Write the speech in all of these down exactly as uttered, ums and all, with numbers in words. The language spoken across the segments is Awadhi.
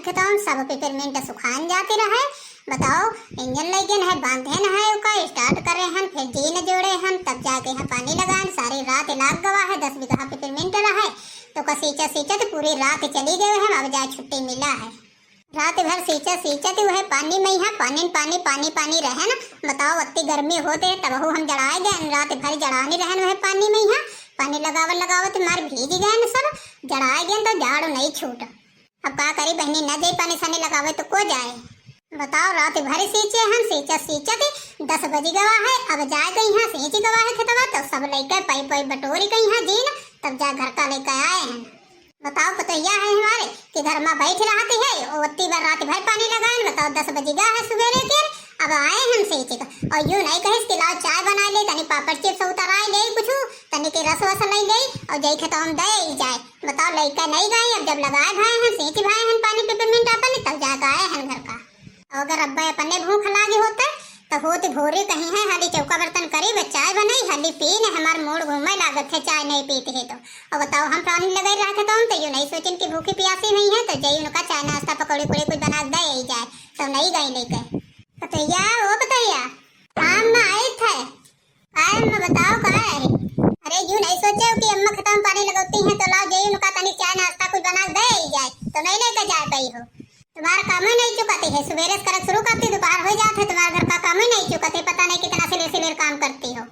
खेतवा में सब पिपरमिंट सुखान जाती रहे। बताओ, इंजन लइगेन है, बांधेन है, ओका start करे हन, फिर जीन जोड़े हन, तब जाके यहाँ पानी लगाएन। सारी रात लाग गवा है, दस बीघा पिपरमिंट रहे, तो ओका सींचत सींचत पूरी रात चली गए हैं, अब जाए छुट्टी मिला है। रात भर सींचत सींचत उहे पानी में यहाँ पानी पानी पानी पानी रहे ना। बताओ, अत्ती गर्मी होते तबहू हम जड़ाए गए, रात भर जड़ानी रहन वह पानी में यहाँ। पानी लगावत लगावत मार भीज गए न सब, जड़ाए गए तो जाड़ो नहीं छूट। अब का करी बहनी, न जाई पानी सानी लगावे तो को जाए? बताओ, रात भर सींचे हम, सींचत सींचत दस बज गवा है। अब जाए के यहाँ सींच गवा है खेतवा, तो सब लइके पाइप वाइप बटोरी के यहाँ जीन, तब जा घर का लइके आए हैं। बताओ, पतोहिया है हमारे कि घर में बैठ रहती है, ओत्ती बार रात भर पानी लगाएन। बताओ, दस बज गया है सुबेरे के, अब आए हम सींच के, और यूं नहीं कहिस कि लाओ चाय बना ले, तनी पापड़ चिप्स उतराए ले कुछ, तनी के रस वस नहीं ले, और जई खेतवा में दे ही जाए। बताओ, लइका नहीं गए, अब जब लगाए भाई हम, सींच भाई हम पानी पिपरमिंट अपन, तब जाके आए हम घर का। और अगर अब्बे अपने भूख लागी होते, तो होत भोरे कहीं है, हाली चौका बर्तन करी, बस चाय बनाई, हाली पी ने, हमार मूड घूमे लागत है, चाय नहीं पीते है तो। और बताओ, हम पानी लगाई रखे तो हम तो यूं नहीं सोचेन कि भूखी प्यासी नहीं है, तो जई उनका चाय नाश्ता पकौड़ी उकौड़ी कुछ बना दे ही जाए, तो नहीं गई लेके। पतोहिया, ओ पतोहिया, काम में आई थे। काय अम्मा, बताओ, का है? अरे, यूं नहीं सोचे हो कि अम्मा खेतवा में पानी लगौती हैं, तो लाओ, जई उनका तनी चाय नाश्ता कुछ बना दे ही जाए, तो नहीं लेके जाए पाई हो। तुम्हारा काम ही नहीं चुकाती है, सुबेरे से करक शुरू करती, दोपहर हो जात है, तुम्हारे घर का काम ही नहीं चुकाती, पता नहीं कितना सिलेर सिलेर काम करती हो।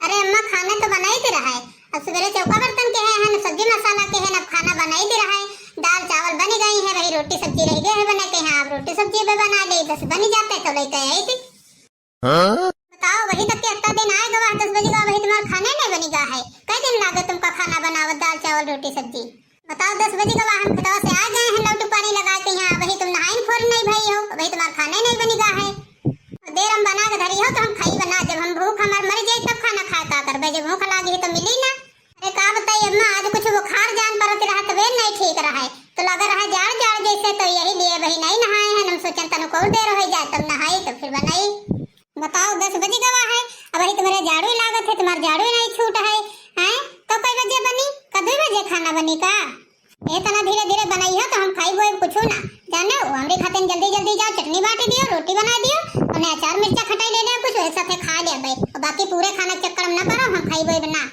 अरे अम्मा, खाना तो बनाई दे रहा है, अब सुबेरे चौका बर्तन के है, न सब्जी मसाला के है, न खाना बनाई दे रहा है, दाल चावल बन गई है, वही रोटी सब्जी रह गए है बने के, हाँ, अब रोटी सब्जी भी बना ले, बस बन जाते तो लेके आई थी। हाँ? बताओ, वही तक के अत्ता दिन आए गवा है, दस बजे गवा, वही तुम्हारा खाना ही नहीं बनी गा है। कई दिन लागे तुमका खाना बनावत, दाल चावल रोटी सब्जी? बताओ, दस बजे गवा हम खेतवा से आ गए हैं, लौटू पानी लगा के यहाँ, वही तुम नहाइन फोर नहीं भई हो, वही तुम्हारा खाना ही नहीं बनी गा है। और देर हम बना के धरी हो तो हम खाई बना, जब हम भूख हमार मर जाए तब खाना खाए का करबे, जब भूख लागी है तो मिली ना। अरे का बताई अम्मा, आज कुछ बुखार जान परत रहा, तबे नहीं ठीक रहा है, तो लगा रहा जाड़ जाड़ जैसे, तो यही लिए वही नहीं नहाए हैं। हम सोचन तनु को देर हो जाए तब नहाई तो फिर बनाई। बताओ, दस बजी गवा है, अब वही तुम्हारे जाड़ू ही लागत है, तुम्हार जाड़ू ही नहीं छूट है, हैं? तो कई बजे बनी? का दुई बजे खाना बनी का? ए तना धीरे धीरे बनाई हो तो हम खाई बोए कुछ ना, जाने हो, हमरे खातिर जल्दी जल्दी जाओ, चटनी बांट दियो, रोटी बना दियो, उन्हें अचार मिर्चा खटाई ले ले कुछ, एक साथे खा ले भाई, और बाकी पूरे खाना चक्कर में ना पड़ो, हम खाई बोए ना।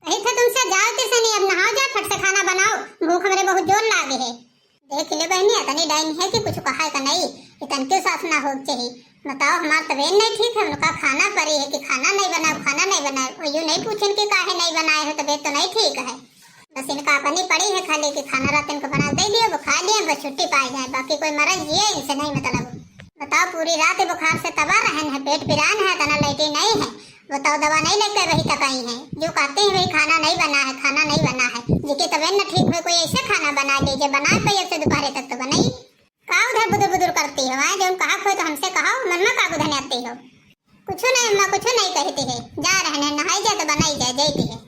कही थे तुमसे, जाओ तिरसनी, अब नहाओ जाओ, फट से खाना बनाओ, भूख हमरे बहुत जोर लागे है। देख ले बहनी, इतनी डाइन है कि कुछ कहा का नहीं, इतन के सास ना हो चाहिए। बताओ, हमार तबीयत नहीं ठीक है, उनका खाना पड़ी है कि खाना नहीं बनाए, खाना नहीं बनाए, वो यूं नहीं पूछन कि काहे नहीं बनाए हो, तबीयत तो नहीं ठीक है। बस इनका अपनी पड़ी है खाली कि खाना रात इनको बना दे दियो, वो खा लिए, बस छुट्टी पाई जाए, बाकी कोई मरे जिए इनसे नहीं मतलब। बताओ, पूरी रात बुखार से तबाह रहन है, पेट पिरान है, तना लेटी नहीं है, बताओ, दवा नहीं लेके वही तक आई हैं, जो कहते हैं वही खाना नहीं बना है, खाना नहीं बना है। जेके तबीयत न ठीक होए, कोई ऐसे खाना बना दे, जे बना पाई, अब से दोपहरे तक तो बनाई। का उधर बुदुर बुदुर करती हो, आए, जौन कहा खोए तो हमसे कहो, मन में का बुधन आती हो? कुछ नहीं अम्मा, कुछ नहीं कहती है, जा रहने, नहाई जाए तो बनाई जाए, जाती है।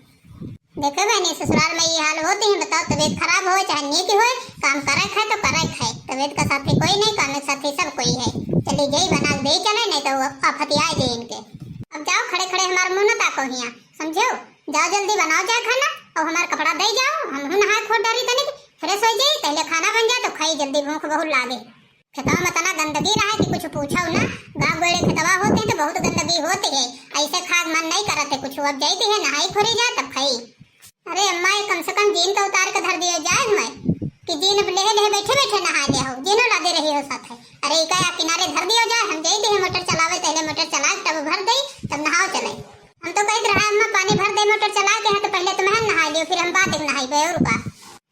देखो बहनी, ससुराल में ये हाल होती है, बताओ, तबीयत खराब हो चाहे नीक हो, काम करे खाए तो करे खाए, तबीयत का साथी कोई नहीं, काम का साथी सब कोई है। चली जाई बना के दे चले, नहीं तो वो आफत आए जाए इनके। अब जाओ, खड़े खड़े हमार मुंह न ताको हिया, समझो? जाओ जल्दी बनाओ जाए खाना, और हमार कपड़ा दे जाओ, हम हूँ नहाए खोद डारी तनिक, फ्रेश हो जाई, पहले खाना बन जाए तो खाई जल्दी, भूख बहुत लागे। खेतवा में तना गंदगी रहे कि कुछ पूछो ना। गाँव गोड़े खेतवा होते हैं तो बहुत गंदगी होती है, ऐसे खाए मन नहीं करत है कुछ। अब जाती है नहाई खोरी जाए तब खाई। अरे अम्मा, ये कम से कम जीन का उतार के धर दियो जाए हमें कि जीन अब लेहे लेहे बैठे बैठे नहा ले हो, जीनो ला दे रही हो साथ है। अरे इका या किनारे धर दियो जाए, हम जाती है मोटर चलावे, पहले मोटर चला के टब भर दई, तब नहाओ चले। हम तो कहत रहा अम्मा पानी भर दे मोटर चला के, यहाँ तो पहले तुम्हें नहा लियो, फिर हम बाद में नहाई बे, और का।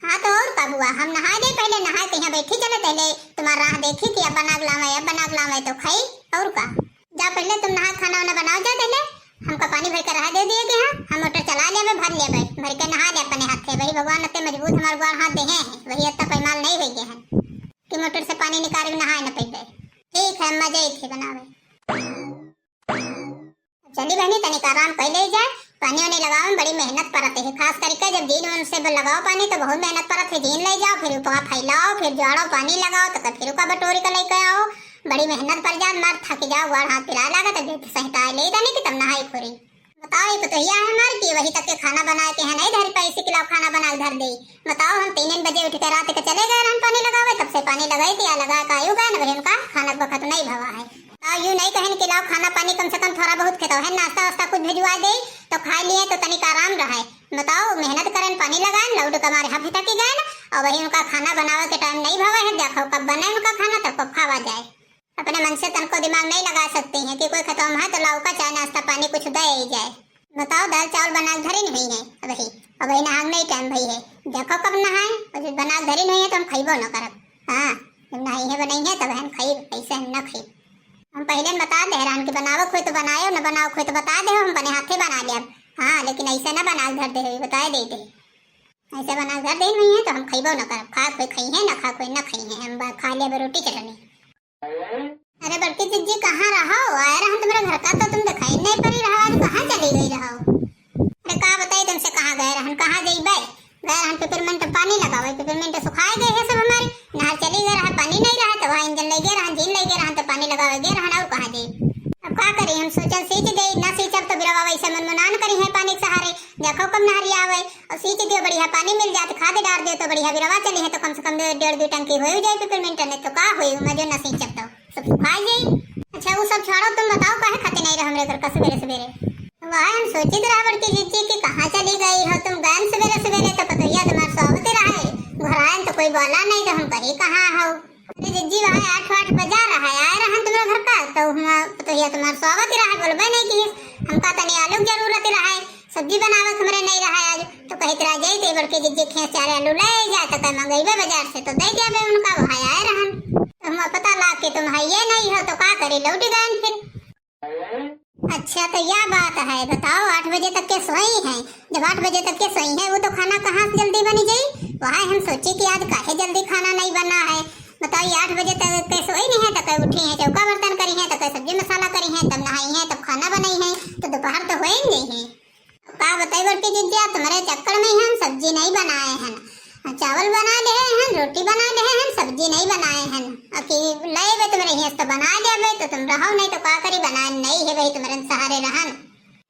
हाँ, तो और का बुआ, हम नहाए दे पहले, नहाए के यहाँ बैठी चले, पहले तुम्हार राह देखी कि अब बनाग लावे, अब बनाग लावे तो खाई, और का। जा पहले तुम नहाए, खाना वाना बनाओ जा पहले, हमका पानी भर के रहा दे दिए कि हाँ, हम मोटर चला लेबे, भर लेबे, भर के नहा ले अपने हाथे, वही भगवान अते मजबूत हमार ग्वार हाथ देहे हैं, वही अत्ता पैमाल नहीं हुई गए हैं कि मोटर से पानी निकाल के नहाए न पैबे। ठीक है अम्मा, जाई थी बनावे। चली बहनी, तनिक आराम कर ले जाए। पानी वानी लगावे में बड़ी मेहनत परत है, खास करके जब जीन उन से लगाओ पानी तो बहुत मेहनत परत है। जीन ले जाओ, फिर उपवा फैलाओ, फिर जाड़ो पानी लगाओ, तो फिर उका बटोरी के लेके आओ, बड़ी मेहनत पर जात, मार थक जाओ, गोड़ हाथ पिराए लागत, तो देख सहटाए ले जाने की तब नहाई खोरी। बताओ, ई पतोहिया है हमार कि वही तक के खाना बनाए के है, नहीं धर पाई, इसी के लाओ खाना बना के धर दे। बताओ, हम तीन बजे उठ के रात के चले गए रहन पानी लगावे, तब से पानी लगाई थी, या लगा का आयु गए न, वही उनका खाना बखत नहीं भवा है। बताओ, यू नहीं कहन कि लाओ खाना पानी कम से कम थोड़ा बहुत खेतो है, नाश्ता वास्ता कुछ भिजवा दे, तो खा लिए तो तनिक आराम रहे। बताओ, मेहनत करन, पानी लगाएन, लौट के हमारे हाथ थकी गए न, और वही उनका खाना बनावे के टाइम नहीं भवा है। देखो कब बने उनका खाना, तब कब खावा जाए। अपने मन से तनको दिमाग नहीं लगा सकती हैं कि कोई खतम है तो लाओ का चाय नाश्ता पानी कुछ दे ही जाए। बताओ, दाल चावल बना के धरी नहीं है अबही, अबही नहांग नहीं टाइम भई है। देखो कब नहाए, और जब बना के धरी नहीं है तो हम खइबो न करब। हाँ, जब नहाई है बनाई है तब हम खइब, ऐसे हम न खइब। हम पहले न बता दे रहन कि बनावक होई तो बनायो, न बनावक होई तो बता दे, हम अपने हाथे बना लेब। हाँ, लेकिन ऐसे न बना के धर दे, बताए दे दे। ऐसे बना के धर दे नहीं है तो हम खइबो न करब। खा कोई खई है, न खा कोई न खई है, हम बा-, खा लेब रोटी चटनी। अरे बड़की जिज्जी, कहाँ रहो? आए रहन तुम्हरे घर का तो तुम दिखाई नहीं पड़ी रहो, आज कहाँ चली गई रहो? अरे का बताई तुमसे, कहाँ गए रहन, कहाँ जइबे? गए रहन पिपरमेंट पानी लगावे, पिपरमेंट सुखाए गए है सब हमारे। नहर चली गए रहा, पानी नहीं रहा, तो वहाँ इंजन ले गए रहन, जीन ले गए रहन, तो पानी लगावे गए रहन, और कहाँ जाई? अब का करी, हम सोचन सींच दे, ना सींचब तो बिरवा वैसे मनमुनान करी है पानी के सहारे। देखो कब नहरिया आवे, और सींच दियो, बढ़िया पानी मिल जात, खाद डार दियो तो बढ़िया बिरवा चली है, तो कम से कम दो, डेढ़ दो टंकी हो ही जाए पिपरमेंट ने, तो का होई, उमा जो ना सींचब तो सब सुखाई जाई। अच्छा, वो सब छोड़ो, तुम बताओ काहे खातिर नहीं रहो हमरे घर का सवेरे सवेरे? वह हम सोचित रहा बड़की जिज्जी कि कहाँ चली गई हो तुम, गए सवेरे सवेरे तो पतोहिया तुम्हार सोवत रहे, घर आए तो कोई बोला नहीं, तो हम कही कहाँ हो। अरे जिज्जी, वहाँ आठ, आठ बजा रहा है, आए रहन तुम्हरे घर का, तो हुआ पतोहिया तुम्हार सोवत रहा, बोलबे नहीं की। हमका तनी आलू के जरूरत रहा है, सब्जी बनावे के हमरे नहीं रहा आज, तो कहित रहा जाई तो बड़की जिज्जी खेत चारे आलू ले जाए, तो कह मंगइबे बाजार से, तो दे जाबे उनका, वहाँ आए रहन। तो हुआ पता लाग के तुम है ये नहीं हो, तो का करी, लौट गए फिर। अच्छा, तो या बात है, बताओ, आठ बजे तक के सोई हैं। जब आठ बजे तक के सोई हैं, वो तो खाना कहाँ से जल्दी बनी जाई? वह हम सोची कि आज काहे जल्दी खाना नहीं बना है। बताओ, ये आठ बजे तक के सोई नहीं है, तो कह उठी हैं, चौका बर्तन करी हैं, तो कह सब्जी मसाला करी हैं, तब नहाई हैं, तब खाना बनाई हैं, तो दोपहर तो होए ही नहीं है। का बताई बड़की जिज्जिया, तुम्हारे चक्कर में ही हम सब्जी नहीं बनाए हैं। चावल बना ले हैं, रोटी बना ले हैं, सब्जी नहीं बनाए हैं। अकी लेबे तुम्हरे हियाँ से तो बना लेबे, तो तुम रहो नहीं तो का करी, बनाए नहीं है भाई, तुम्हरे सहारे रहन।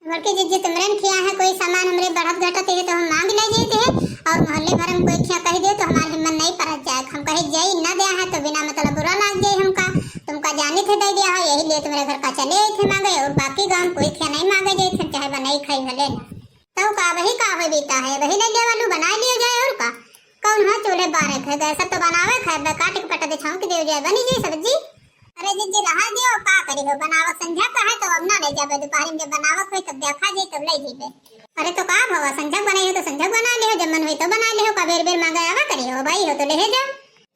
बड़की जिज्जी, तुम्हरे खिया है कोई सामान हमरे बढ़त घटत है तो हम मांग ले जाते हैं, और मोहल्ले भर में कोई खिया कह दे तो हमार हिम्मत नहीं परत जाए। हम कहे जाई न दे है तो बिना मतलब बुरा लाग जाए हमका, तुमका जानी थे दे दिया हो, यही लिए तुम्हरे घर का चले आए थे मांगे, और बाकी गाँव कोई खिया नहीं मांगे जाए थे, चाहे बनाई खाई भले ना। तो का वही का होई बीता है, वही ले ले वालू बना लियो जाए और का। कौन हो चूल्हे बारे खे, गैस तो बनावे खे, बे काट के पटा दे छौंक दियो जाए, बनी जी सब्जी। अरे जिज्जी रहा दियो, का करी हो, बनावत संझा का है तो अब ना ले जाबे, दोपहर में जब बनावत होई तब देखा जाई तब ले जीबे। अरे तो का भवा, संझा बनाई हो तो संझा बना लियो, जब मन होई तो बना लियो, का बेर बेर मांगे आवा करी हो, भाई हो तो ले जाओ।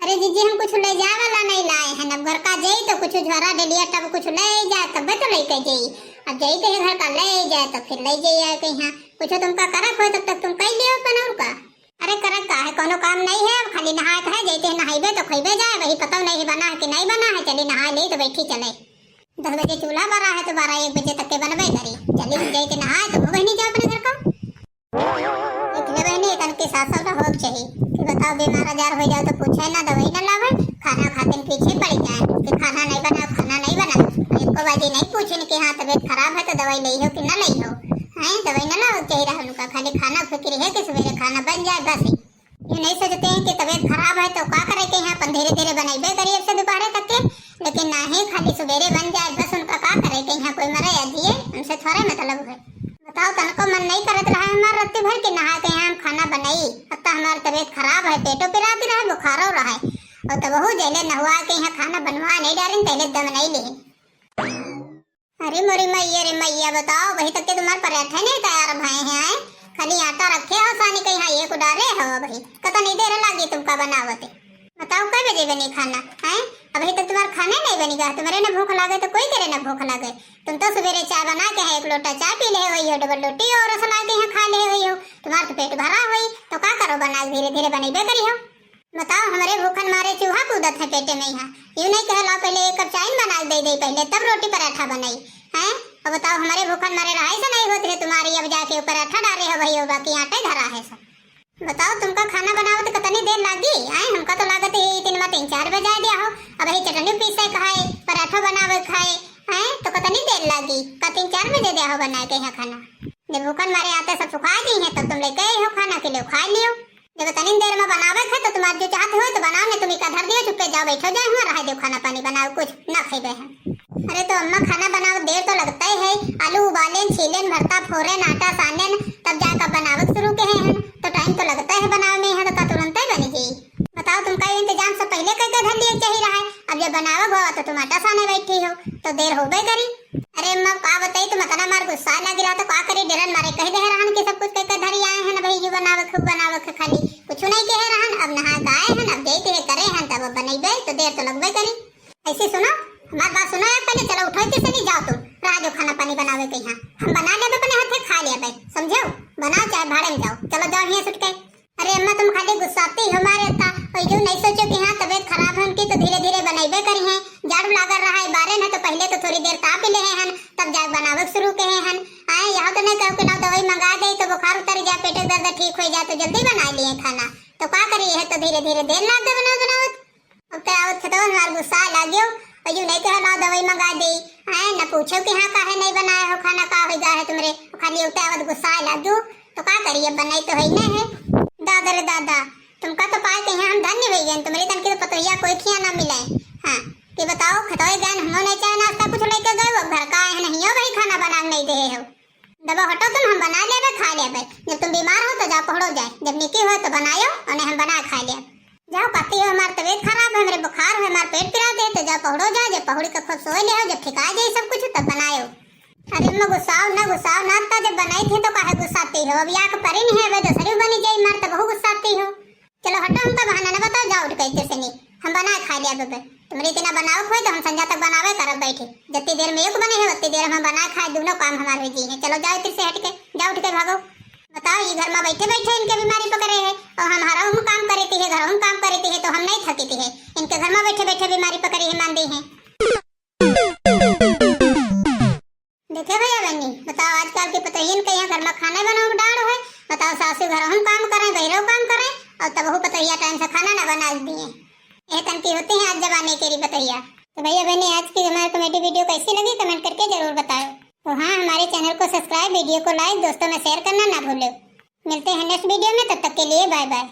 अरे जिज्जी, हम कुछ ले जाए वाला नहीं लाए हैं, अब घर का जाई तो कुछ झोरा डलिया टब कुछ ले जाए, तबे तो लेके जाई। अब जाई तो घर का ले जाए तो फिर ले जाई आए कहीं, कुछ तुमका करक हो तब तक तुम कह लियो अपन और का। अरे करक का है, कोनो काम नहीं है, अब खाली नहाए के है, जाते हैं नहाइबे तो खइबे जाए, वही पता नहीं है बना है कि नहीं बना है, चली नहाए ले तो बैठी चले। दस बजे चूल्हा बरा है तो बारह एक बजे तक के बनबे करी, चली हम जाते नहाए तो हो बहनी जाओ अपने घर का। इतने बहनी, एकन के सास सौदा होक चाही कि बताओ, बीमार आजार हो जाओ तो पूछे ना, दवाई ना लावे, खाना खातिन पीछे पड़ी जाए कि खाना नहीं बनाओ, खाना नहीं बनाओ। एको बाजी नहीं पूछिन कि हाँ, तबीयत खराब है तो दवाई लई हो कि ना लई हो, हैं? दवाई ना लावे चाही रहा उनका, खाली खाना फिक्र है कि सवेरे खाना बन जाए, बस। यू नहीं सोचते हैं कि तबीयत खराब है तो का करे के यहाँ, अपन धीरे धीरे बनइबे करी अब से दोपहरे तक के, लेकिन नाही, खाली सवेरे बन जाए बस, उनका का करे के यहाँ, कोई मरे या जिए, उनसे थोड़े मतलब है। बताओ, तनको मन नहीं करत रहा हमार राती भर के नहा के यहाँ हम खाना बनाई। अब तो हमार तबीयत खराब है, पेटो पिराती रहे, बुखारो रहे, और तब वो जैले नहुआ के यहाँ खाना बनवा नहीं डालिन, तैले दम नहीं ले। अरे मोरी मैया रे मैया, बताओ, अबही तक के तुम्हार पराठे नहीं तैयार भए हैं, आए? खाली आटा रखे हो सानी के यहाँ, ये को डारे हो अबही। कतनी देर लागी तुमका बनावते? बताओ, कै बजे बनी खाना, हैं? अबही तक तुम्हार खाने नहीं बनी गा? तुम्हारे ना भूख लागे तो कोई करे ना भूख लागे। तुम तो सवेरे चाय बना के है, एक लोटा चाय पी ले हुई हो, डबल रोटी और सलाई के यहाँ खा ले हुई हो, तुम्हार तो पेट भरा हुई, तो का करो बना, धीरे धीरे बनइबे करी हो। बताओ, हमरे भूखन मारे चूहा कूदत है पेटे में यहाँ। यू नहीं कहे, लाओ पहले एक कप चाय बना के दे दे पहले, तब रोटी पराठा बनाई, हैं? और बताओ, हमरे भूखन मारे रहाई से नहीं होत है तुम्हारी, अब जाके ऊपर आटा डारे हो भई हो, बाकी आटे धरा है सब। बताओ, तुमका खाना बनावत कतनी देर लागी? आए, हमका तो लागत है तीन मा तीन चार बजा दिया हो। अबही चटनी पीसे खाए, पराठा बनावे खाए, हैं? तो कतनी देर लागी? का तीन चार बजे दिया हो बनाए के यहाँ खाना? हमारे आते सब सुखाए दी हैं, तब तुम लेके आई हो खाना के लिए, खा लियो। जब इतनी देर में बनावे थे तो तुम्हारे जो चाहते हो तो बनाओ, नहीं तुम इका धर दियो, चुप्पे जाओ, बैठो जाए हुआ, रह दो खाना पानी बनाओ, कुछ ना खेबे हैं। अरे तो अम्मा खाना बनाओ, देर तो लगता ही है, आलू उबालेन, छीलेन, भरता फोरेन, आटा सानेन, तब जाकर बनावक शुरू के हैं, तो टाइम तो लगता है बनावे में, यहाँ तो का तुरंत ही बनी जाई। बताओ, तुमका ये इंतजाम सब पहले करके धर लिए चाहिए रहा है। अब जब बनावक हुआ तो तुम आटा साने बैठी हो, तो देर होबे करी। अरे अम्मा, का बताई, तुम इतना मार गुस्सा लग रहा तो का करी, डरन मारे कह दे रहन कि सब कुछ करके धरी आए हैं ना भाई, यू बनावक, खूब बनावक है, खाली कुछ नहीं कहे रहन। अब नहा के आए हैं, अब जैते है करे हैं, तब अब बनैबे तो देर तो लगबे करी। ऐसे सुनो, हमार बात सुनो यार, पहले चलो उठो, इतने से नहीं जाओ तुम, रह जाओ खाना पानी बनावे के यहाँ, हम बना लेबे अपने हाथे, खा लेबे, समझो? बनाओ चाहे भाड़े में जाओ, चलो जाओ यहाँ से उठ के। अरे अम्मा, तुम खाली गुस्साती हो मारे ता, और यूं नहीं सोचो कि हाँ तबीयत खराब है उनकी तो धीरे धीरे बनैबे करी हैं। जाड़ लागल रहा है बारे न, तो पहले तो थोड़ी देर ताप ले हैं, तब जाके बनावे शुरू के हैं। आए यहाँ तो नहीं कहो कि ना दवाई मंगा दे तो बुखार उतर जाए, पेट दर्द ठीक हो जाए तो जल्दी बना लिए खाना, तो का करी है तो धीरे धीरे देर लाग दे बनावत बनावत। अब तो आवत खेतवा हमार गुस्सा लागियो, और यूं नहीं कहो ना दवाई मंगा दे। आए न पूछो कि हाँ काहे नहीं बनाए हो खाना, का हो गया है तुमरे, खाली उठे आवत गुस्सा लागियो। तो का करिए, बनाई तो है ही ना है। दादा रे दादा, तुमका तो पाए के यहाँ हम धन्य हो गए, तुम्हारी तन की तो पतोहिया कोई खिया ना मिले। हाँ, कि बताओ, खतोए गए, हमो नहीं चाहे नाश्ता कुछ लेके गए, वो घर का आए हैं नहीं हो, वही खाना बना के नहीं दे हो। दबा हटो तुम, हम बना लेबे, खा लेबे। जब तुम बीमार हो तो जाओ पहुड़ो जाए, जब निकी हो तो बनायो, और नहीं हम बना खा लेब। जाओ कहती हो हमार तबीयत खराब है, हमरे बुखार है, हमार पेट पिरा दे, तो जाओ पहुड़ो जाए, जब पहुड़ी के खूब सोए ले हो, जब ठिका जाए सब कुछ तब बनायो। अरे अम्मा गुस्साओ ना, गुस्साओ ना, तो जब बनाई थी तो काहे गुस्साती हो? अब या के परी नहीं है, अब दूसरी बनी जाई मार तो बहु गुस्साती हो। चलो हटो, हमका बहाना ना बताओ, जाओ उठ के इधर से नहीं, हम बनाए खा लिया बबे। तुम्हारी इतना बनाओ खोए तो हम संझा तक बनावे करब बैठे, जितनी देर में एक बने है उतनी देर हम बनाए खाए, दोनों काम हमारे हो जी हैं। चलो जाओ इधर से हट के, जाओ उठ के भागो। बताओ, ये घर में बैठे बैठे इनके बीमारी पकड़े है, और हम हरहूँ काम करे ती है, घरहूँ काम करे ती है, तो हम नहीं थकी ती है, इनके घर में बैठे बैठे बीमारी पकड़ी है, मान दी है। देखे भैया बहनी, बताओ आजकल के पतोहियन के यहाँ घर में खाना बनाओ डाढ़ है। बताओ सासू घरहूँ काम करें, बहिरो काम करें, और तबहू पतोहिया टाइम से खाना ना बना दिए। यह तन की होती हैं आज जमाने के री पतोहिया। तो भैया बहनी, आज की हमारी comedy video कैसी लगी comment करके जरूर बताओ। तो हाँ, हमारे channel को subscribe, video को like, दोस्तों में share करना ना भूलो। मिलते हैं next video में, तब तक के लिए bye bye।